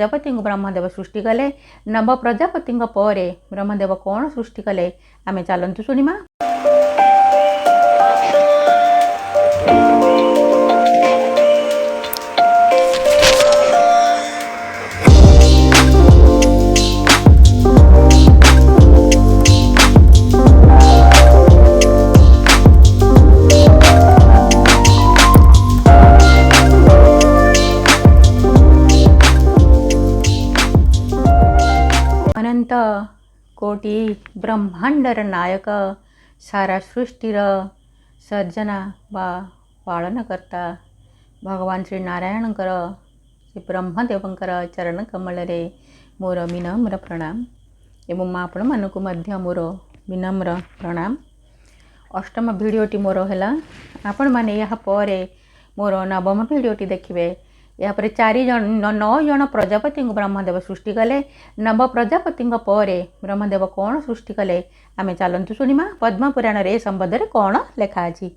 ପ୍ରଜାପତିଙ୍କୁ ବ୍ରହ୍ମଦେବ ସୃଷ୍ଟି କଲେ। ନବ ପ୍ରଜାପତିଙ୍କ ପରେ ବ୍ରହ୍ମଦେବ କ'ଣ ସୃଷ୍ଟି କଲେ, ଆମେ ଚାଲନ୍ତୁ ଶୁଣିମା। ଅନନ୍ତ କୋଟି ବ୍ରହ୍ମାଣ୍ଡର ନାୟକ, ସାରା ସୃଷ୍ଟିର ସର୍ଜନା ବା ପାଳନକର୍ତ୍ତା ଭଗବାନ ଶ୍ରୀ ନାରାୟଣଙ୍କର, ଶ୍ରୀ ବ୍ରହ୍ମଦେବଙ୍କର ଚରଣ କମଳରେ ମୋର ବିନମ୍ର ପ୍ରଣାମ ଏବଂ ଆପଣମାନଙ୍କୁ ମଧ୍ୟ ମୋର ବିନମ୍ର ପ୍ରଣାମ। ଅଷ୍ଟମ ଭିଡ଼ିଓଟି ମୋର ହେଲା। ଆପଣମାନେ ଏହା ପରେ ମୋର ନବମ ଭିଡ଼ିଓଟି ଦେଖିବେ। ଏହାପରେ ଚାରି ଜଣ, ନଅ ଜଣ ପ୍ରଜାପତିଙ୍କୁ ବ୍ରହ୍ମଦେବ ସୃଷ୍ଟି କଲେ। ନବ ପ୍ରଜାପତିଙ୍କ ପରେ ବ୍ରହ୍ମଦେବ କ'ଣ ସୃଷ୍ଟି କଲେ, ଆମେ ଚାଲନ୍ତୁ ଶୁଣିମା। ପଦ୍ମପୁରାଣରେ ଏ ସମ୍ବନ୍ଧରେ କ'ଣ ଲେଖା ଅଛି?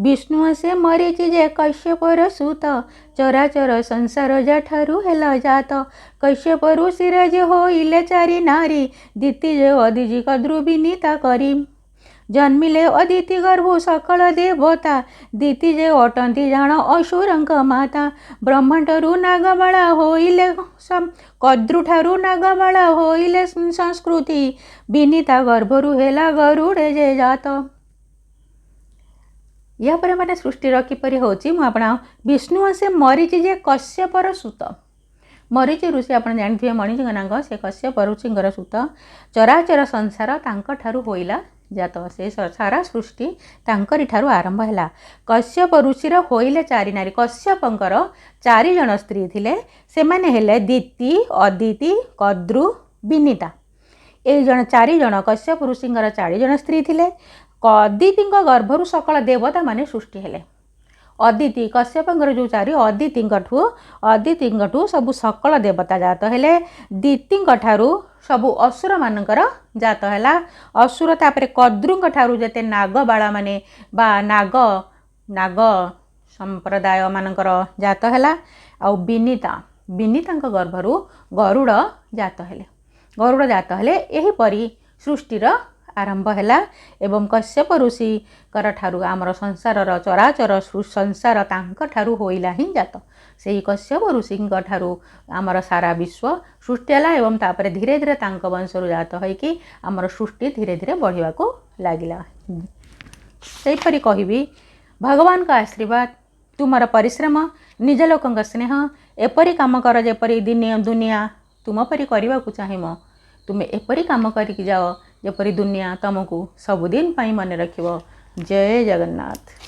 ବିଷ୍ଣୁ ସେ ମରିଚି ଯେ କଶ୍ୟପର ସୁତ, ଚରାଚର ସଂସାର ଯାଠାରୁ ହେଲା ଜାତ। କଶ୍ୟପ ଋଷିର ଯେ ହୋଇଲେ ଚାରି ନାରୀ, ଦ୍ୱିତୀୟ ଅଦିଜି କଦ୍ରୁ ବିନିତା କରି। ଜନ୍ମିଲେ ଅଦିତି ଗର୍ଭୁ ସକଳ ଦେବତା, ଦିତି ଯେ ଅଟନ୍ତି ଜାଣ ଅସୁରଙ୍କ ମାତା। ବ୍ରହ୍ମାଣ୍ଡରୁ ନାଗମାଳା ହୋଇଲେ, କଦ୍ରୁଠାରୁ ନାଗମାଳା ହୋଇଲେ ସଂସ୍କୃତି, ବିନିତା ଗର୍ଭରୁ ହେଲା ଗରୁଡ଼େ ଯେ ଜାତ। ୟାପରେ ମାନେ ସୃଷ୍ଟିର କିପରି ହେଉଛି, ମୁଁ ଆପଣ ବିଷ୍ଣୁ ସେ ମରିଚି ଯେ କଶ୍ୟପର ସୁତ। ମରିଚି ଋଷି ଆପଣ ଜାଣିଥିବେ, ମଣିଷଙ୍କ ନାଙ୍ଗ, ସେ କଶ୍ୟପ ଋଷିଙ୍କର ସୁତ। ଚରାଚର ସଂସାର ତାଙ୍କଠାରୁ ହୋଇଲା ଜାତ, ସେ ସାରା ସୃଷ୍ଟି ତାଙ୍କରି ଠାରୁ ଆରମ୍ଭ ହେଲା। କଶ୍ୟପ ଋଷିର ହୋଇଲେ ଚାରି ନାରୀ। କଶ୍ୟପଙ୍କର ଚାରି ଜଣ ସ୍ତ୍ରୀ ଥିଲେ। ସେମାନେ ହେଲେ ଦିତି, ଅଦିତି, କଦ୍ରୁ, ବିନିତା। ଏଇ ଜଣ ଚାରି ଜଣ, କଶ୍ୟପ ଋଷିଙ୍କର ଚାରି ଜଣ ସ୍ତ୍ରୀ ଥିଲେ। ଅଦିତିଙ୍କ ଗର୍ଭରୁ ସକଳ ଦେବତାମାନେ ସୃଷ୍ଟି ହେଲେ। ଅଦିତି, କଶ୍ୟପଙ୍କର ଯେଉଁ ଚାରି, ଅଦିତିଙ୍କଠୁ ସବୁ ସକଳ ଦେବତା ଜାତ ହେଲେ। ଦିତିଙ୍କ ଠାରୁ ସବୁ ଅସୁରମାନଙ୍କର ଜାତ ହେଲା ଅସୁର। ତାପରେ କଦ୍ରୁଙ୍କ ଠାରୁ ଯେତେ ନାଗବାଳାମାନେ ବା ନାଗ ସମ୍ପ୍ରଦାୟମାନଙ୍କର ଜାତ ହେଲା। ଆଉ ବିନିତାଙ୍କ ଗର୍ଭରୁ ଗରୁଡ଼ ଜାତ ହେଲେ, ଗରୁଡ଼ ଜାତ ହେଲେ। ଏହିପରି ସୃଷ୍ଟିର ଆରମ୍ଭ ହେଲା ଏବଂ କଶ୍ୟପ ଋଷିଙ୍କର ଠାରୁ ଆମର ସଂସାରର ଚରାଚର ସଂସାର ତାଙ୍କଠାରୁ ହୋଇଲା ହିଁ ଜାତ। ସେହି କଶ୍ୟପ ଋଷିଙ୍କ ଠାରୁ ଆମର ସାରା ବିଶ୍ୱ ସୃଷ୍ଟି ହେଲା ଏବଂ ତାପରେ ଧୀରେ ଧୀରେ ତାଙ୍କ ବଂଶରୁ ଜାତ ହୋଇକି ଆମର ସୃଷ୍ଟି ଧୀରେ ଧୀରେ ବଢ଼ିବାକୁ ଲାଗିଲା। ସେହିପରି କହିବି, ଭଗବାନଙ୍କ ଆଶୀର୍ବାଦ, ତୁମର ପରିଶ୍ରମ, ନିଜ ଲୋକଙ୍କ ସ୍ନେହ। ଏପରି କାମ କର ଯେପରି ଦିନେ ଦୁନିଆ ତୁମ ପରି କରିବାକୁ ଚାହିଁବ। ତୁମେ ଏପରି କାମ କରିକି ଯାଅ ଯେପରି ଦୁନିଆ ତୁମକୁ ସବୁଦିନ ପାଇଁ ମନେ ରଖିବ। ଜୟ ଜଗନ୍ନାଥ।